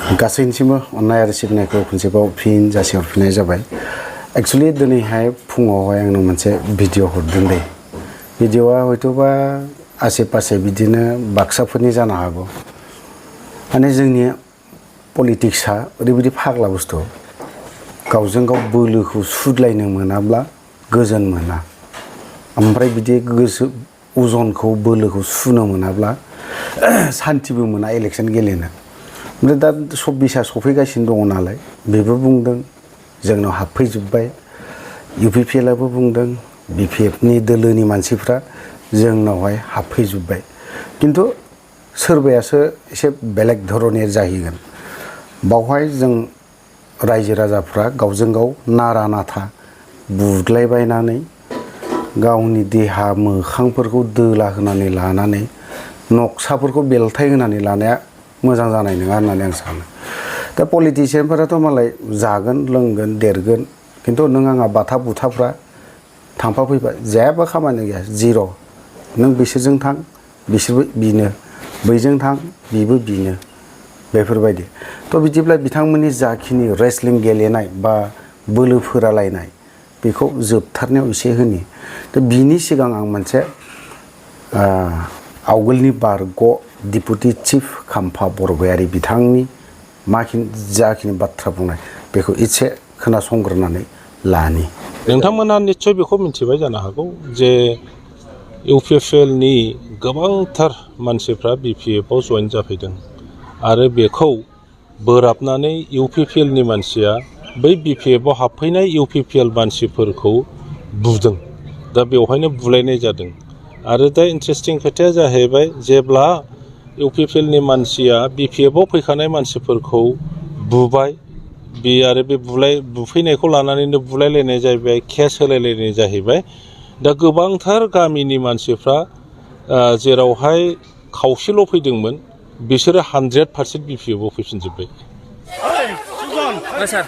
गासैनिसिमबो अननाय आरो सिबिनायखौ खनसेबाव फिन जासिहरफिननाय जाबाय। एक्चुअली दिनैहाय फुङावहाय आंनो मोनसे भिडिअ हरदों दे। भिडिअआ हयथ'बा आसे पासे बिदिनो बाक्साफोरनि जानो हागौ। माने जोंनि पलिटिक्सआ ओरैबायदि फाग्ला बुस्थु, गावजों गाव बोलोखौ सुद्लायनो मोनाब्ला गोजोन मोना, ओमफ्राय बिदि गोसो अजनखौ बोलोखौ सुनो मोनाब्ला सान्तिबो मोना इलेक्सन गेलेनो। ओमफ्राय दा 24आ सफैगासिनो दङ नालाय, बेबो बुंदों जोंनाव हाबफैजोब्बाय, UPPLआबो बुंदों BPFनि दोलोनि मानसिफ्रा जोंनावहाय हाबफैजोब्बाय। खिन्थु सोरबायासो एसे बेलेग धरনের जाहैगोन। बावहाय जों रायजो राजाफ्रा गावजों गाव नारा नाथा बुदलायबायनानै गावनि देहा मोखांफोरखौ दोला होनानै लानानै नक्साफोरखौ बेलथाय होनानै लानाया मोजां जानाय नङा होननानै आं सानो। दा पलिटिशियानफोराथ' मालाय जागोन लोंगोन देरगोन, खिन्थु नों आंहा बाथा बुथाफ्रा थांफाफैबा जेबो खामानि गैया, जिर'। नों बिसोरजों थां, बिसोरबो बिनो, बैजों थां, बिबो बिनो, बेफोरबायदि। थ' बिदिब्ला बिथांमोननि जाखिनि रेसलिं गेलेनाय बा बोलो फोरालायनाय बेखौ जोबथारनायाव एसे होनि। दा बिनि सिगां आं मोनसे आवगोलनि बारग' डिपुटि चिफ खाम्फा बरगयारी बिथांनि जाखिनि बाथ्रा बुंनाय बेखौ एसे खोनासंग्रोनानै लानि। नोंथांमोना निस्सय बेखौ मिथिबाय जानो हागौ जे UPPLनि गोबांथार मानसिफ्रा BPFआव जइन जाफैदों आरो बेखौ बोराबनानै UPPLनि मानसिया बै BPFआव हाबफैनाय UPPL मानसिफोरखौ बुदों। दा बेवहायनो बुलायनाय जादों। आरो दा इन्ट्रेस्टिं खोथाया जाहैबाय, जेब्ला UPPLनि मानसिया BPFआव फैखानाय मानसिफोरखौ बुबाय, बे आरो बे बुफैनायखौ लानानैनो बुलायलायनाय जाहैबाय, केस होलायलायनाय जाहैबाय। दा गोबांथार गामिनि मानसिफ्रा जेरावहाय खावसेल' फैदोंमोन बिसोरो 100% BPFआव फैफिनजोब्बाय। सार